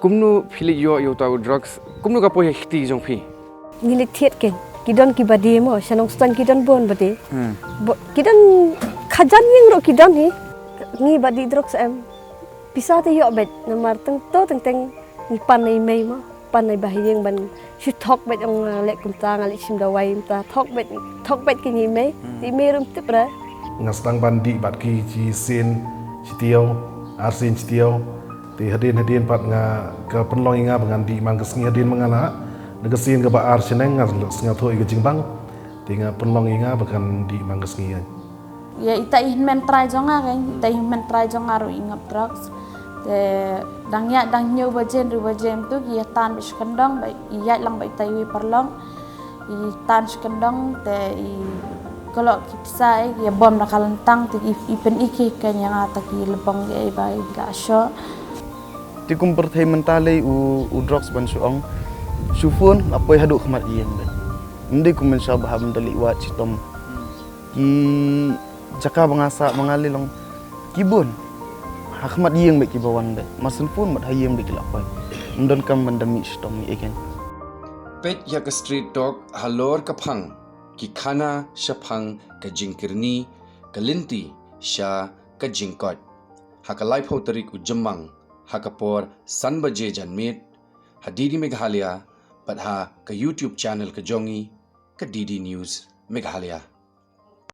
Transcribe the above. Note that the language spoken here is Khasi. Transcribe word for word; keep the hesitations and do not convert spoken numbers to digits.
Kumno phi leit ïoh ïa uta u drugs? Kumno ka poi ha kti jong phi? Ngi leit thied kein. Ki don kiba die mo, sha Nongstoiñ ki don bun ba die. Hmm. Bo-, ki don khajan ïing ruh ki don hi. Ngi ba die drugs em. Pisa te ïoh beit, namar teng to teng teng ngi pan na i mei mo. Pan na i bah ïing ban shu thok beit ong, ah, leh kumta nga leh shim dawai mynta. Thok beit, thok beit ki ngi mei. Hmm. Ti mei rum tip ra. Nga sdang ban dih bad ki shi sien shi taïew, ar sien shi taïew. Te hadien hadien pat nga ka pynlong ïa nga ba ngan dih man ka sngi hadien ma nga lah. Na ka sien kaba ar shaneng nga sngewthuh ïa ka jingbang. Te nga pynlong ïa nga ba kan dih man ka sngi. Ïa ita i hynmen trai jong nga kein, ita i hynmen trai jong nga ruh i ngop drugs. Te dang ïaid dang hynñiew baje, hynriew baje mynta ki ïa tan beit sha kyndong, bad i ïaid lang bad ita iwei i paralok. I tan sha kyndong te i kloi ki pisa, i ïa bom da ka lyntang, te i, i pyni ki kein ïa nga, ta ki lybong ïa i ba i la shoh. Te kum pyrthei mynta lei u, u drugs ban shu ong. Shu phone, la poi haduh khmat ïing beit. Ym dei kum mynshuwa ba hap ban da leit wad shitom. Ki jaka ba nga sah ba nga leit long ki bun. Ha khmat ïing beit kiba wan beit. Mar shu phone bad ha ïing beit ki la poi. Ym don kam ban da mih shitom ïa i kein. Peit ïa ka Street Talk halor ka phang, ki khana shaphang ka jingkyrni, ka lynti sha ka jingkoit. Ha ka laiphew tarik u Jymmang, ha ka por san baje janmiet, ha D D Meghalaya, bad ha ka YouTube channel ka jong ngi, ka D D News Meghalaya.